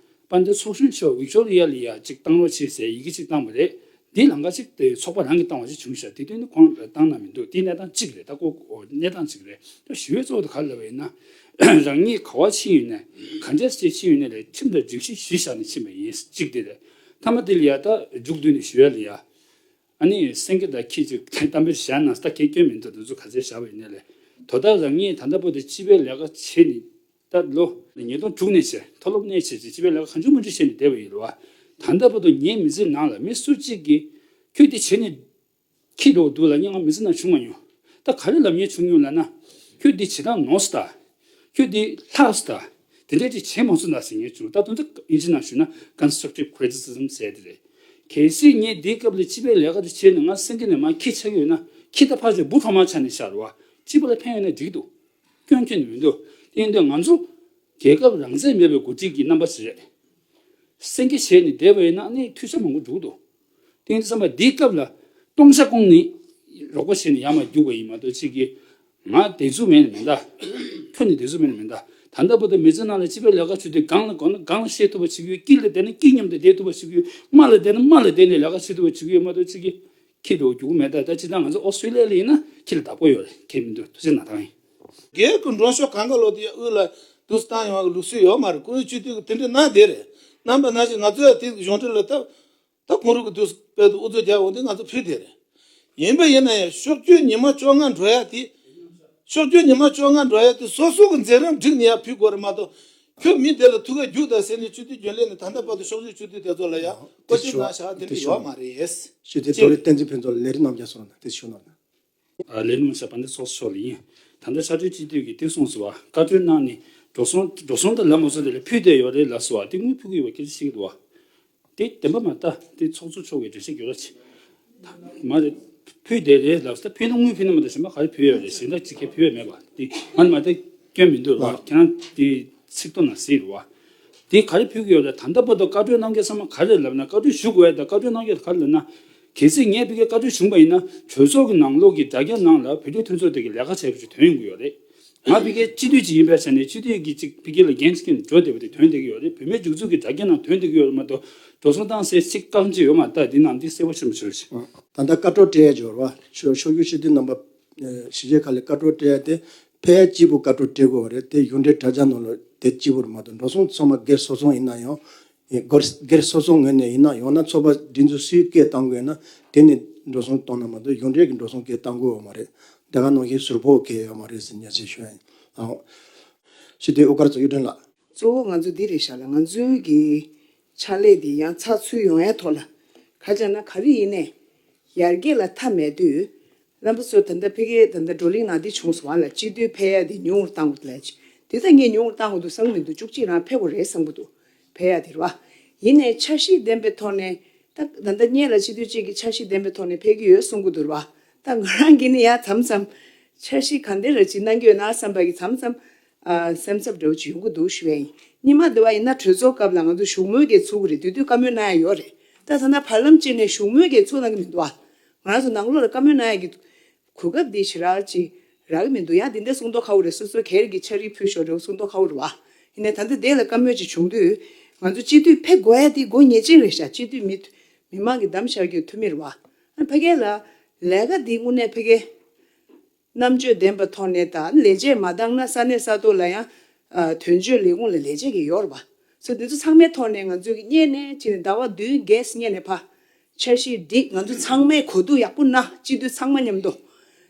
དཔལ་ལྡན་ཚོགས་གཞོན་མཆོག་ཝིག་ཊོ་རི་ཡ་ལ་ཡ་གཅིག་བཏང་རོགས་བྱེད་ཟེར་ཡི་གེ་གཅིག་བཏང་བ་རེད། འདི་ལམ་ཁ་གཅིག་དེ་ཚོགས་པ་རང་གིས་བཏང་བ་ཞིག་བྱུང་ཤག་དེ་དུས་ནི་ཁོང་བཏང་ན་མི་འདུག་དེ་གནས་སྟངས་གཅིག་རེད། ད་ཁོ་གནས་སྟངས་གཅིག་རེད། ད་ཞུ་བའི་གཙོ་བོ་དེ་ག་རེ་ལབ་པ་ཡིན་ན། རང་ཉིད་ག་བ་ཕྱིན་ཡོད་ནས་ག་འདྲས་ཅིག་ཕྱིན་ཡོད་ནས་ལས་ཁྲིམས་དང་སྒྲིག་གཞི་གཞི་བཞག་ནས་ཕྱིན་པ་ཡིན་གཅིག་དེ་རེད། མཐའ་མ་དེ་ལ་ཡ་ད་མཇུག་བསྡུས་ནས་ཞུ་ཡ་ལ་ཡ། ཨ་ནི་སེང་གེ་དང་ཁྱི་གཅིག་གཏམ་དཔེ་བཞག་ན་ད་གལ་སྐྱོན་མི་འདུག་དེ་ཚོ་ག་ཚོད་བཞག་པ་ཡིན་ནའི་ལས། དོ་བདག་རང་ཉིད་ད་ལྟ་བར་དུ་སྤྱི་པའི་ལས་ཀ་བྱས་ནས་ད་ལོ་ཉིས་སྟོང་དྲུག་ནས་བྱས་མཐོ་སློབ་ནས་བྱས་ཏེ་སྤྱི་པའི་ལས་ཀ་གང་བྱུང་མང་བྱུང་བྱས་ནས་བསྡད་པ་ཡིན་རེད་བ། ད་ལྟ་བར་དུ་ངའི་མི་ཚེའི་ནང་ལ་མི་སུ་གཅིག་གིས་ཁྱོད་འདི་བྱས་ནས་ཁྱི་འདྲ་བོ་འདུག་ལབ་མཁན་ང་མི་ཚེ་ནང་བྱུང་མ་མྱོང་། ད་ག་རེ་ལབ་མཁན་བྱུང་མྱོང་ལབ་ན། ཁྱོད་འདི་བྱེད་སྟངས་ནོར་སོང་ད། ཁྱོད་འདི་ལྷག་སོང་ད། དེ་འདྲ་ཅིག་བྱས་མ་སོང་ད་ཟེར་མཁན་བྱུང་། ད་དོན་དུ་ཨིན་ཇི་ནང་ཞུས་ན་constructive criticism་ཟེར་དེ་རེད། གལ་སྲིད་ངས་འདིའི་སྐབས་ལ་སྤྱི་པའི་ལས་ཀ་དེ་བྱས་ནས་ང་སེང་གེ་ནས་མར་ཁྱི་ཆགས་ཀྱི་ཡོད་ན་ཁྱི་ད་ཕར་ཕྱོགས་བུ་ཕྲུག་མ་ཆགས་ནས་བཞག་རེད་བ། སྤྱི་པ་ལ་ཕན་ཡོད་ན་འགྲིག་འདུག་སྐྱོན་ཁྱོན་ནས་མི་འདུག་དེ་ཡིན་དུས་ང་ཚོ་རྒྱལ་ཁབ་རང་བཙན་མེད་པའི་འགོ་ཁྲིད་ཀྱི་རྣམ་པ་ཞིག་རེད། སེང་གེ་བྱས་ནས་བསྡད་པ་ཡིན་ན་ནི་འཐུས་ཤོར་མང་པོ་འགྲོ་གི་འདུག་དེ་ཡིན་དུས་ཙམ་པ་འདིའི་སྐབས་ལ་སྟོང་ཆ་བསྐོང་ནས་རོགས་པ་བྱས་ནས་ཡར་མར་རྒྱུག་པ་ཡིན་མ་གཏོགས་ཅིག་གིས་ང་དེ་ཚོ་མེད་ནི་མིན་ད། ཁྱོད་ནི་དེ་ཚོ་མེད་ནི་མིན་ད། ད་ལྟ་བར་དུ་མི་ཚེ་ནང་ལ་སྤྱི་པའི་ལས་ཀ་བྱེད་དུས་སྒང་ལ་སྒང་ལ་སྒང་ལ་བཤད་ཐུབ་པ་བྱེད་ཀྱི་ཡོད། དཀྱིལ་ལ་བསྡད་ན་དཀྱིལ་མཉམ་དུ་བསྡད་ཐུབ་པ་བྱེད་ཀྱི་ཡོད། དམའ་ལ་བསྡད་ན་དམའ་ལ་བསྡད་ནས་ལས་ཀ་བྱེད་ཐུབ་པ་བྱེད་ཀྱི་ཡོད་མ་གཏོགས་ཅིག་གིས་ཁྱི་འདྲ་བོ་རྒྱུག་མེད་ད། ད་ཅི་ད་ང་ཚོ་ཨོ་སི་ཊྲེ་ལི་ཡ་ལ་ཡིན་ན་ཁྱི་ལ་བདག་པོ་ཡོད་རེད། ཁྱད་མི་འདུག་ཐུགས་རྗེ་གནང་དང་ཡིན། སྒེར་གྱི་མགྲོན་ཤོག་གང་ག་ལོག་དེ་དབུས་ལ་དུས་བཏང་ཡོང་བའི་ལུགས་སྲོལ་ཡོད་མ་རེད། ཁོ་རང་སྤྱི་འཐུས་ཀྱི་དེ་འདྲ་གནང་བསྡད་རེད། གནང་པ་ནང་བཞིན་ང་ཚོ་ཡང་དེ་གཞུང་འབྲེལ་ལ་ད་ད་ཁོང་རང་གི་དུས་དཔལ་དུ་ཨུ་ཚུགས་རྒྱག་འོང་དུས་ང་ཚོ་ཕུལ་བསྡད་རེད། ཡིན་པ་ཡིན་ན་ཡང་ཕྱོགས་བསྐྱོད་ཉི་མ་བཅོ་ལྔ་འགྲོ་ཡ་དེ། ཕྱོགས་བསྐྱོད་ཉི་མ་བཅོ་ལྔ་འགྲོ་ཡ་དེ་སོ་སོ་གི་མཛད་རིམ་བསྒྲིགས་ནས་ཡར་ཕུལ་དགོས་རེད་མ་གཏོགས། ཁྱོད་མི་དེ་ལ་ཐུག་ག་རྒྱུགས་དང་ཟེར་ནས་སྤྱི་འཐུས་རྒྱུན་ལས་ནས་ད་ལྟ་བར་དུ་ཕྱོགས་བཞུགས་སྤྱི་འཐུས་དེ་ཚོ་ལ་ཡང་བཀོད་ཁྲིད་གནང་བཞག་དེ་འདྲ་ཡོད་མ་རེད། སྤྱི་འཐུས་རྡོ་རིང་བསྟན་འཛིན་ཕུན་ཚོགས་ལས་རིམ་རྣམས་ཀྱང་སོང་ན་དེ་ཞུ་གནང་། ལས་རིམ་ཞབས་པ་འདི་ཚོགས་གཙོ་མཆོག་ལ་ཡིན། ད་ལྟ་ཕྱག་སྦྲེལ་སྤྱི་འཐུས་ཀྱིས་དེ་གསུངས་སོང་བ། བཀའ་འཁྲོལ་གནང་ནས་འགྲོ་སོང་འགྲོ་སོང་དང་ལམ་སང་དེ་ལ་ཕུལ་བསྡད་ཡོད་རེད་ལབ་སོང་བ། དེ་དངུལ་ཕུལ་གྱི་ཡོད་པ་སྐད་ཆ་བཤད་ཀྱི་འདུག་བ། དེ་བདེན་པ་མ་རེད། ད་དེ་ཚོགས་གཙོ་མཆོག་གིས་འགྲེལ་བཤད་རྒྱག་རོགས་བྱེད། མ་རེད། ཕུལ་བསྡད་རེད་ལབ་ས། ད་ཕུལ་ན་དངུལ་ཕུལ་ན་མ་གཏོགས་གཞན་པ་ག་རེ་ཕུལ་ཡོད་རེད། གཞན་དག་ཅིག་གིས་ཕུལ་ཡོད་མེད་པ་དེ་མ་རེད་མ་རེད། ད་སྐྱོན་མི་འདུག་ར་བ། ཁྱེད་རང་དེ་ཚིག་ཐོ་ནང་གཟིགས་རེད་བ། དེ་ག་རེ་ཕུལ་གྱི་ཡོད་རེད། ད་ལྟ་བར་དུ་བཀའ་འཁྲོལ་གནང་མཁན་ཚང་མ་ག་རེ་ལབ་ན། བཀའ་འཁྲོལ་ཞུ་དགོས་ཡ་དང་བཀའ་འཁྲོལ་གནང་མཁན་ག་རེ་ལབ་ན། གལ་སྲིད་ངས་ཕ་གིར་བཀའ་འཁྲོལ་བྱུང་བ་ཡིན་ན་གྲོས་ཚོགས་ཀྱི་ནང་ལོགས་ཀྱི་དྲ་རྒྱ་ནང་ལ་བོད་རིགས་མཐུན་ཚོགས་དེ་གི་ལས་ཀ་བྱས་པ་ཞིག་ཐོན་ཡོང་གི་ཡོད་རེད། ང་ཕ་གིའི་སྤྱི་འཐུས་ཅིག་ཡིན་པའི་ཆ་ནས་སྤྱི་འཐུས་ཀྱི་ཅིག་ཕ་གི་ལ་འགན་འཁྱེར་ནས་འགྲོ་བསྡད་པ་དེ་ཐོན་བསྡད་ཀྱི་ཡོད་རེད། བུད་མེད་སྒྲིག་འཛུགས་ཀྱི་དྲ་རྒྱ་ནང་ཐོན་བསྡད་ཀྱི་ཡོད་རེད་མ་གཏོགས་གྲོས་ཚོགས་བཏང་སའི་ཚིག་རྐང་གཅིག་ཡོད་མ་རེད། ད་འདི་ནང་འདི་གསལ་པོ་ཆེན་པོ་བྱོས་ཤིག་ད་ལྟ་བཀའ་འཁྲོལ་སྤྲད་ཡ་ཅིག་ཡོད་རེད་བ། ཕྱོགས་ཕྱོགས་བཞུགས་སྤྱི་འཐུས་རྣམ་པ་གཞིས་བྱེས་ཁག་ལ་བཀའ་འཁྲོལ་སྤྲད་ཡ་དེ་ཕལ་ཆེར་སྤྱི་པོ་བཀའ་འཁྲོལ་སྤྲད་དགོས་པ་རེད། དེ་གཞུང་འབྲེལ་དྲ་རྒྱ་ནང་ལ་དེ་གཅིག་པུ་རེད་མ་གཏོགས་འགྲོ་སོང་ཚང་མ་སྒེར་སོ་སོ་ཡིན་ན་ཡང་། སྒེར་སྒེར་སོ་སོ་ངོས་ནས་ཡིན་ན་ཡང་ན་ཚོགས་པ་སྒྲིག་འཛུགས་སུས་སྐད་བཏང་དགོས་ན་དེ་ནས་འགྲོ་སོང་གཏོང་ན་མ་གཏོགས་གཞུང་འབྲེལ་གྱི་འགྲོ་སོང་སྐད་བཏང་དགོས་པ་མ་རེད། དེ་ག་ནང་བཞིན་ཟུར་ཕོག་གི་ཡོད་མ་རེད་ཟེར་ཉེས་ཆད་ཞུ་ཡ་ཡིན། ཨང་། སྤྱི་འཐུས་དབུ་དཀར་ཚོགས་གཡུ་སྒྲོན་ལགས། གཙོ་བོ་ང་ཚོ་འདི་རེད་ཤག་ལ། ང་ཚོའི་གི་ཕྱག་ལས་འདི་ཡང་ཚགས་ཚུད་ཡོང་ཡའི་ཐོག་ལ་ག་ཅང་ན་ག་རེ་ཡིན་ནས་ཡར་རྒྱས་ལ་མཐའ་མེད་དུས། རྣམ་པ་ཚོས་ད་ལྟ་ཕ་གིའི་ད་ལྟ་བགྲོ་གླེང་ནང་འདི་བྱུང་སོང་བ་ལ། སྤྱི་འཐུས་ཕེབས་ཡ་འདི་ཉུང་རུ་བཏང་དགོས་ལ། དེ་ད་ངས་ཉུང་རུ་བཏང་དགོས་འདུག་བསམ་གྱི་མི་འདུག་བཅུ་གཅིག་རང་ཕེབས་དགོས་རེད་བསམ་གྱི་འདུག་ཕེབས་ཡ་དེ་རེད་བ། ཡིན་ནའི་འཆར་གཞི་ལྡན་པའི་ཐོག་ནས་ད་ད་ལྟ་སྔོན་ལ་སྤྱི་འཐུས་གཅིག་གིས་འཆར་གཞི་ལྡན་པའི་ཐོག་ནས་ཕེབས་ཀྱི་ཡོད་གསུང་གི་འདུག་རེད་བ། ད་ང་རང་གིས་ནི་ཡ་མཚམས་མཚམས་འཆར་གཞི་ག་འདྲ་རེ་ཅིག་གནང་གི་ཡོད་ན་བསམ་པ་གི་མཚམས་མཚམས་ཨ་སེམས་འཚབ་འདྲ་བོ་ཅིག་ཡོང་གི་འདུག་ཞུ་ཡ་ཡིན། སྔོན་མ་དེ་བ་ཡིན་ན་གྲོས་ཚོགས་སྐབས་ལ་ང་ཚོ་བཞུགས་མོལ་གྱི་ཚུགས་ཀྱི་རེད། དེ་དུས་བཀའ་མོལ་གནང་ཡ་ཡོད་རེད། ད་ཐ་ན་བར་ལམ་སྤྱིར་ནས་བཞུགས་མོལ་གྱི་ཚུགས་གནང་གི་མི་འདུག་ཨ། ང་རང་ཚོ་ནང་ལོགས་ལ་བཀའ་མོལ་གནང་ཡ་གི་གོ་སྐབས་འདི་ཞེ་དྲག་ཅིག་རག་གི་མི་འདུག་ཡང་འདི་འདྲ་གསུང་མདོག་ཁ་པོ་རེད། སོ་སོ་སྒེར་གྱི་ཕྱག་བྲིས་ཕུལ་ཤོག་འདྲ་བོ་གསུང་མདོག་ཁ་པོ་རེད་བ། ཡིན་ནའི་ད་ལྟ་དེ་ལ་བཀའ་མོལ་ཅིག་བྱུང་དུས་ང་ཚོ་སྤྱི་འཐུས་ཕེབས་དགོས་ཡ་འདི་དགོས་ངེས་ཅན་རེད་ཤག་སྤྱི་འཐུས་མི་མི་མང་གི་གདམ་བཞག་རྒྱུའི་འཐུས་མི་རེད་བ། ཨ་ཕ་གི་ལ་ལས་ཀ་འདི་དངོས་གནས་ཕ་གི་རྣམ་དཔྱོད་ལྡན་པའི་ཐོག་ནས་དང་ལས་བྱེད་མ་འདང་ན་ས་གནས་ས་ཐོག་ལ་ཡང་ཨ་དོན་གཅོད་ལས་ཁུངས་ལ་ལས་བྱེད་ཀྱི་ཡོད་རེད་བ། སོ་འདི་ཚོ་ཚང་མའི་ཐོག་ནས་ང་ཚོས་ཀྱི་སྔོན་ནས་ཅིག་ནས་ཟླ་བ་བདུན་བརྒྱད་སྔོན་ནས་ཕ་འཆར་གཞི་སྒྲིག་ང་ཚོ་ཚང་མས་གོ་བསྡུར་ཡག་པོ་གནང་། སྤྱི་འཐུས་ཚང་མ་མཉམ་དུ་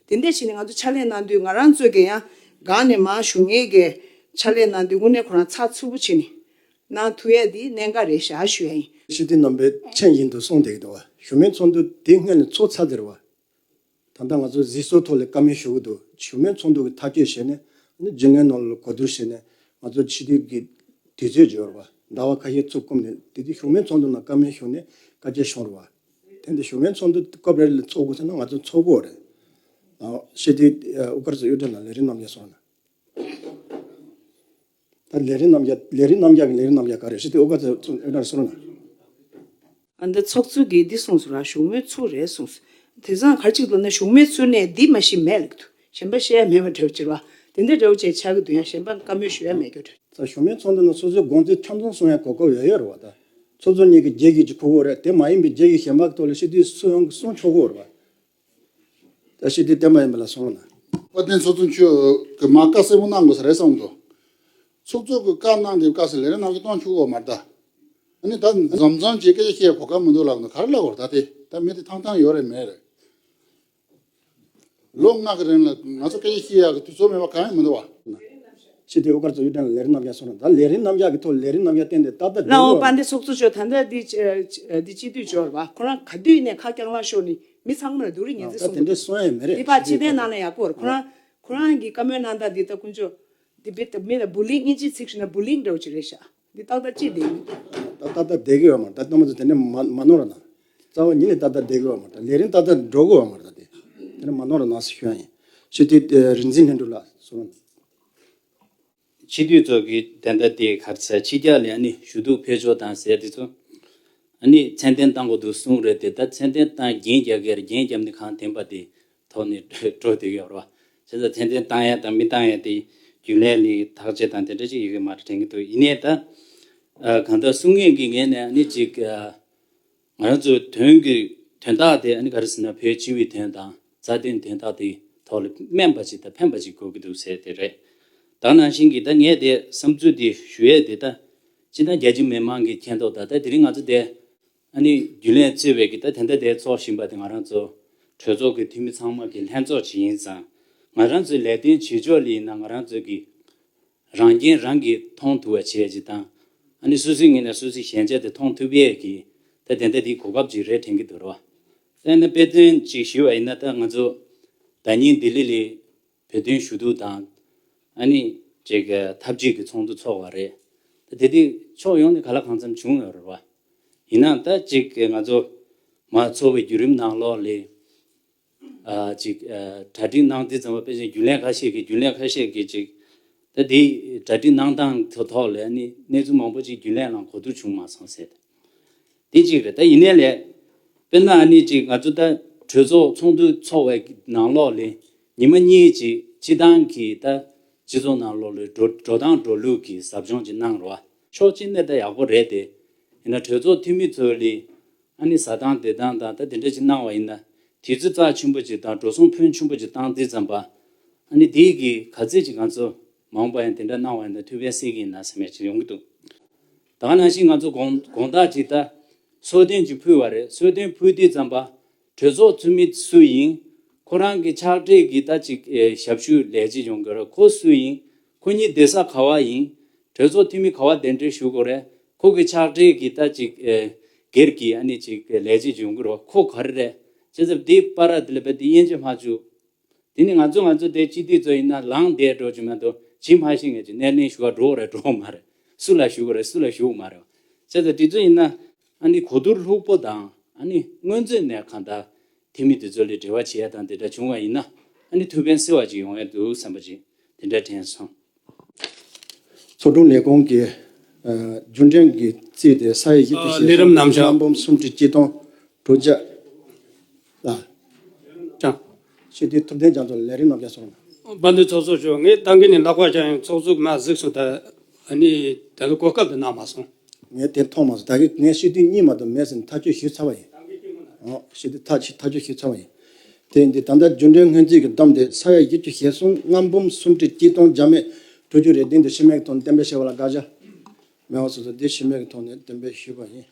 དེ་འདྲ་བྱས་ནས་ང་ཚོ་ཕྱག་ལས་གནང་དུས་ང་རང་ཚོས་ཀྱི་ཡང་སྒང་ནས་མར་ཞུ་མཁན་གྱི་ཕྱག་ལས་གནང་དུས་དངོས་གནས་ཁོ་རང་ཚགས་ཚུད་པོ་བྱས་ནས་གནང་ཐུབ་ཡས་དེ་གནད་འགག་རེད་ཤག་ཞུ་ཡ་ཡིན། སྤྱི་འཐུས་རྣམ་པས་མཆན་བཞིན་དུ་གསུངས་བསྡད་ཀྱི་འདུག་བ། བཞུགས་མོལ་ཚོགས་འདུ་དེ་སྔོན་ནས་ཚོགས་ཚར་དེ་རེད་བ། ད་ལྟ་ང་ཚོ་གཟིགས་ཚོགས་ཐོག་ལ་བཀའ་མོལ་ཞུ་གི་འདུག་བཞུགས་མོལ་ཚོགས་འདུ་གི་ཐག་གཅོད་བྱས་ནས་ནི་རྒྱུན་ལས་ནང་ལ་གོ་བསྡུར་བྱས་ནས་ང་ཚོ་སྤྱི་འཐུས་ཀྱི་དུས་ཚོད་འབྱོར་བ་ཟླ་བ་ཁ་ཤས་ཚུར་བསྐུམ་ནས་དེ་དུས་བཞུགས་མོལ་ཚོགས་འདུ་ནང་བཀའ་མོལ་ཞུས་ནས་བཀའ་ཆད་བྱུང་རེད་བ། དེ་འདི་བཞུགས་མོལ་ཚོགས་འདུ་སྐབས་རེ་ལ་ཚོགས་དགོས་ཟེར་ན་ང་ཚོ་ཚོགས་དགོས་རེད། ཨ་སྤྱི་འཐུས་ཨ་དབུ་དཀར་ཚོ་གཡུ་སྒྲོན་ལགས་ལས་རིམ་རྣམ་གཞག་སོང་ན། ད་ལས་རིམ་རྣམ་གཞག་ལས་རིམ་རྣམ་གཞག་གི་ལས་རིམ་རྣམ་གཞག་ག་རེ་ཞིག་དེ་ཨོ་ག་ཚོད་ཚོད་ཨེ་ནར་སོང་ན། ཨ་འདི་ཚོགས་གཙོ་གིས་འདི་གསུངས་སོང་ར། བཞུགས་མོལ་ཚུགས་རེད་གསུངས་སོང་། དེ་ཙང་ག་རེ་ཅིག་ལབ་ན་བཞུགས་མོལ་ཚུགས་ནས་འདི་མ་གཞི་མེད་ལབ་འདུག་གཞན་པ་བཤད་ཡ་མེད་པ་འདྲ་བོ་ཅིག་ར། དེ་འདྲ་འདྲ་བོ་ཅིག་ཆགས་ཀྱི་འདུག་ཡང་གཞན་པ་བཀའ་མོལ་ཞུ་ཡ་མེད་རྒྱུ་རེད། ད་བཞུགས་མོལ་ཚོགས་འདུ་ནང་སོ་སོའི་དགོངས་ཚུལ་ཆ་ཚང་གསུང་ཡ་གོ་སྐབས་ཡོད་ཡོད་རེད་བ། ད་ཚོགས་གཙོ་གཉིས་ཀྱི་རྗེས་ཀྱི་ཅིག་ཁུར་དགོས་རེད། དེ་མ་ཡིན་པའི་རྗེས་ཀྱི་གཞན་པ་གི་ཐོག་ལ་སྤྱི་འཐུས་སུ་ཡོང་གི་གསུང་ཆོག་གི་རེད་བ། ད་སྤྱི་འཐུས་བསྟན་པ་ཡིན་པ་ལ་སོང་ན། དཔལ་ལྡན་ཚོགས་གཙོ་མཆོག་གིས་མ་བཀའ་གསལ་པོ་གནང་དགོས་ས་རེད་བསམ་འདུག་ཚོགས་གཙོ་གིས་བཀའ་གནང་དེ་བཀའ་ཟེར་ལས་རིམ་ནང་གི་གཏོང་ཆོག་གོ་མ་རེད་ད། ཨ་ནི་ད་འཛོམས་འཛོམས་བྱས་སྐད་ཆ་བཤད་གོ་སྐབས་མི་འདུག་ལབ་ན་ག་རེ་ལབ་དགོས་རེད། ད་དེ་ད་མི་དེ་ཐང་ཐང་ཡོད་རེད་མེད་རེད། ལོ་ལྔ་གི་རིང་ལ་ང་ཚོ་སྐད་ཆ་བཤད་ཡག་གི་དུས་ཚོད་མེད་པ་གང་ཡང་མི་འདུག་བ། སྤྱི་འཐུས་དབུ་དཀར་ཚོ་གཡུ་སྒྲོན་ལ་ལས་རིམ་རྣམ་གཞག་སོང་ན་ད་ལས་རིམ་རྣམ་གཞག་གི་ཐོག་ལས་རིམ་རྣམ་གཞག་བསྟན་ཏེ་ད་ལྟ་ལའོ་བསྡད་པ་པཱ་འདི་ཚོགས་གཙོ་མཆོག་ད་ལྟ་འདི་ཨ་འདི་སྤྱི་འཐུས་འབྱོར་བ་ཁོ་རང་ག་དུས་ནས་ཁ་བཀྱག་ལ་ཤོར་ནས་མི་ཚང་མ་ལ་སྡུག་རུས་ངན་ཚད་ད་གསུངས་དེ་འདྲ་གསུང་ཡ་མེད་རེད། འདི་ཕར་སྤྱི་བསྟན་ནང་ལ་ཡག་པོ་རེད། ཁོ་རང་ཁོ་རང་གི་བཀའ་མོལ་གནང་སྟངས་འདི་ད་དཀོན་མཆོག་འདི་བེད་མི་ལ་བུ་ལིང་། དབྱིན་ཇིའི་ཚིག་ཞུས་ན་བུ་ལིང་འདྲ་བོ་ཅིག་རེད་ཤག་འདི་ཏག་ཏག་ཅིག་བསྡད་ཡོད། ད་ཏག་ཏག་བསྡད་ཀྱི་ཡོད་མ་རེད། ད་རྣམ་པ་ཚོ་དེ་འདྲ་མ་མ་ནོར་ར་ན། རྩ་བ་ཉིད་ནས་ཏག་ཏག་བསྡད་ཀྱི་ཡོད་མ་རེད། ད་ལས་རིམ་ཏག་ཏག་འགྲོ་གི་ཡོད་མ་རེད། ད་དེ་དེ་འདྲ་མ་ནོར་ར་ན་ཟེར་ཞུ་ཡ་ཡིན། སྤྱི་འཐུས་ཨ་རིག་འཛིན་ལྷུན་གྲུབ་ལགས་སོ། སྤྱི་འཐུས་ཚོ་གི་དེ་འདྲ་དེ་ག་རེ་ཟེར་ཕྱི་རྒྱལ་ལ་ཨ་ནི་ཞུ་གཏུག་ཕེབས་ཕྱོགས་དང་ཟེར་དེ་ཚོ། ཨ་ནི་མཚན་འདོན་བཏང་དགོས་འདུག་གསུངས་རེད་དེ། ད་མཚན་འདོན་བཏང་རྒྱན་རྒྱག་གི་རྒྱན་རྒྱབ་ནས་གང་བདེན་པ་དེ་ཐོག་ནས་འགྲོ་བསྡད་ཡོད་རེད་བ། བྱས་ཙང་མཚན་འདོན་བཏང་ཡ་དང་མི་བཏང་ཡ་དེ་རྒྱུན་ལས་ལས་ཐག་བཅད་དང་དེ་འདྲ་ཅིག་ཡོད་ཀྱི་མ་རེད་དྲན་གྱི་འདུག་ཡིན་ནའི་ད་ཨ་གང་ལྟར་གསུང་མཁན་གྱི་ངོས་ནས་ཨ་ནི་ཅིག་ཨ་ང་རང་ཚོའི་དོན་གྱི་དོན་དག་དེ་ཨ་ནི་ག་རེ་ཟེར་ན་བོད་སྤྱི་པའི་དོན་དང་རྩ་དོན་དོན་དག་དེ་ཐོག་ལ་སྨན་པ་ཅིག་དང་ཕན་པ་ཅིག་དགོས་ཀྱི་འདུག་ཟེར་དེ་རེད། ད་ནང་བཞིན་གྱི་ད་ངས་དེ་བསམ་ཚུལ་དེ་ཞུ་ཡས་དེ་ད་སྤྱི་བཏང་རྒྱ་ཆེ་མི་མང་གི་མཁྱེན་རྟོགས་དང་ད་དེ་རིང་ང་ཚོ་དེ་ཨ་ནི་རྒྱུན་ལས་གཙོས་པའི་གི་ད་དེ་འདྲ་དེ་ཚོགས་བཞིན་པ་དེ་ང་རང་ཚོ་གྲོས་ཚོགས་ཀྱི་འཐུས་མི་ཚང་མ་གི་ལྷན་ཚོགས་ཅིག་ཡིན་ཙང་། ང་རང་ཚོའི་ལས་དོན་བྱེད་ཕྱོགས་ལ་ཡིན་ན་ང་རང་ཚོ་གི་རང་འགན་རང་གིས་མཐོང་ཐུབ་པ་བྱེད་ཅིག་དང་། ཨ་ནི་སོ་སོའི་ངོས་ནས་སོ་སོའི་ཞན་ཆ་དེ་མཐོང་ཐུབ་ཡས་ཀྱི་ད་དེ་འདྲ་དེ་གོ་སྐབས་ཅིག་རེད་དྲན་གྱི་འདུག་རོ། དཔེར་ན་དཔེ་མཚོན་ཅིག་ཞུས་པ་ཡིན་ན་ད་ང་ཚོ་ཟླ་ཉིན་ལྡི་ལི་ལ་བོད་དོན་ཞུ་གཏུག་དང་། ཨ་ནི་ཅིག་འཐབ་ཇུས་ཀྱི་ཚོགས་འདུ་ཚོགས་པ་རེད། ད་དེ་དུས་ཕྱོགས་ཡོངས་ནས་གང་ལ་གང་འཚམ་བྱུང་ཡོད་རེད་བ། ཡིན་ནའང་ད་ཅིག་ང་ཚོ་མ་ཚོགས་པའི་བརྒྱུད་རིམ་ནང་ལོགས་ལ། ཨ་ཅིག་ཨ་གྲ་སྒྲིག་གནང་དུས་ཙམ་པ་དཔེ་ཆ་རྒྱུན་ལས་ཁ་ཤས་ཀྱིས་རྒྱུན་ལས་ཁ་ཤས་ཀྱིས་ཅིག་ད་དེ་གྲ་སྒྲིག་གནང་སྟངས་ཐོག་ཐོག་ལ་ཨ་ནི་གནས་ཚུལ་མང་པོ་ཅིག་རྒྱུན་ལས་ནང་གོ་བསྡུར་བྱུང་མ་སོང་ཟེར། དེ་གཅིག་རེད། ད་ཡིན་ནའི་ལས་དཔེར་ན་ཨ་ནི་ཅིག་ང་ཚོ་ད་གྲོས་ཚོགས་ཚོགས་འདུ་ཚོགས་པའི་ནང་ལོགས་ལ་ཉི་མ་གཉིས་ཅིག་སྤྱི་བཏང་གི་ད་སྤྱི་ཚོགས་ནང་ལོགས་ལ་འགྲོ་འགྲོ་སྟངས་འགྲོ་ལུགས་ཀྱི་ཟབ་སྦྱོང་ཅིག་གནང་རོགས། ཕྱོགས་གཅིག་ནས་ད་ཡག་པོ་རེད་དེ། ཡིན་ན་གྲོས་ཚོགས་འཐུས་མི་ཚོ་ལ་ཨ་ནི་ཟ་སྟངས་བསྡད་སྟངས་དང་ད་དེ་འདྲ་ཅིག་གནང་བ་ཡིན་ན་དུས་ཚོད་རྩ་ཆེན་པོ་ཅིག་དང་འགྲོ་སོང་ཕོན་ཆེན་པོ་ཅིག་བཏང་དུས་ཙམ་པ་ཨ་ནི་དེའི་གི་ག་ཚོད་ཅིག་ང་ཚོ་མ་འོངས་པ་ཡང་དེ་འདྲ་གནང་བ་ཡིན་ན་ཐུགས་ཕན་གསོས་ཀྱི་ཡིན་ན་བསམ་ཡ་ཅིག་ཡོང་གི་འདུག་ད་ག་ནང་བཞིན་ང་ཚོ་དགོང་དགོང་དག་ཅིག་ད་གསོལ་སྟོན་ཅིག་ཕུལ་བ་རེད། གསོལ་སྟོན་ཕུལ་དུས་ཙམ་པ་གྲོས་ཚོགས་འཐུས་མི་སུ་ཡིན། ཁོ་རང་གི་ཕྱག་སྦྲེལ་གྱི་ད་ཅིག་ཨེ་ཞབས་ཞུ་ལས་བྱེད་ཡོང་གི་རེད། ཁོ་སུ་ཡིན། ཁོ་གཉིས་བསྡད་ས་ག་བ་ཡིན། གྲོས་ཚོགས་འཐུས་མི་ག་བ་གདན་འདྲེན་ཞུ་དགོས་རེད། ཁོ་གི་ཕྱག་སྦྲེལ་གྱི་ད་ཅིག་ཨེ་སྒེར་གྱི་ཨ་ནི་ཅིག་ལས་བྱེད་ཡོང་གི་རེད། ཁོ་ག་རེ་རེད། བྱས་ཙང་འདི་པར་དེ་ལ་བས་དེ་དབྱེ་འབྱེད་མ་བཅུག་དེ་ནི་ང་ཚོ་ང་ཚོ་དེ་སྤྱི་འཐུས་ཚོ་ཡིན་ན་ལངས་བསྡད་འགྲོ་རྒྱུ་མ་གཏོགས་ ཇི་མ་ཤེས་ངེས་ཀྱི་སྣེ་ལེན་ཞུ་བ་འགྲོ་རེད་འགྲོ་མ་རེད། སུ་ལ་ཞུ་དགོས་རེད་སུ་ལ་ཞུ་དགོས་མ་རེད། བྱས་ཙང་དེ་ཚོ་ཡིན་ན་ཨ་ནི་གོ་བསྡུར་ལྷུག་པོ་དང་ཨ་ནི་སྔོན་ཚོད་ནས་གང་ལྟར་འཐུས་མི་དེ་ཚོ་ལ་འབྲེལ་བ་བྱེད་ཡ་དང་དེ་འདྲ་བྱུང་བ་ཡིན་ན་ཨ་ནི་ཐུགས་ཕན་གསོས་པ་ཅིག་ཡོང་ཡ་འདུག་བསམ་པ་ཅིག་དེ་འདྲ་དྲན་སོང་། ཚོགས་དྲུང་ལས་ཁུངས་ཀྱི་ཨ་རྒྱུན་འབྲེལ་གྱི་རྩིས་དེ་ས་ཡ་བཞི་བཅུ་ཞེ་ལས་རིམ་གསུམ་རྣམ་གཞག་ལྔ་འབུམ་སུམ་ཁྲི་གཅིག་སྟོང་དྲུག་བརྒྱ་ལ། ཅང་། སྤྱི་འཐུས་ཐུབ་བསྟན་རྒྱ་མཚོ་ལས་རིམ་རྣམ་གཞག་སོང་། བ་འདུ་ཚོགས་གཙོ་མཆོག་ངས་ད་གིན་ནས་ལག་པ་བྱ་ཡང་ཚོགས་གཙོ་མ་གཟིགས་སོང་ད། ཨ་ནི་ད་ལོ་གོ་སྐབས་དུ་གནང་མ་སོང་། ངས་དེ་མཐོང་མ་སོང་ད་གིན་ངས་སྤྱི་འཐུས་གཉིས་མ་གཏོགས་མེད་ཟེར་ནས་ཐག་གཅོད་ཞུས་ཚར་བ་ཡིན། ཨོ་སྤྱི་འཐུས་ཐག་ཆོད་ཐག་གཅོད་ཞུས་ཚར་བ་ཡིན། དེ་ཡིན་དུས་ད་ལྟ་རྒྱུན་འབྲེལ་སྔོན་རྩིས་ཀྱི་བསྡོམས་དེ་ས་ཡ་བཞི་བཅུ་ཞེ་གསུམ་ལྔ་འབུམ་སུམ་ཁྲི་གཅིག་སྟོང་བརྒྱ་མེད་དྲུག་ཅུ་རེད། དེ་འདི་ཕྱི་མའི་ཐོག་ནས་གཏན་འབེབས་བྱས་པ་ལ་དགག་བྱ་མེད་པ་སོ་སོ་དེ་ཕྱི་མའི་ཐོག་ནས་གཏན་འབེབས་ཞུས་པ་ཡིན།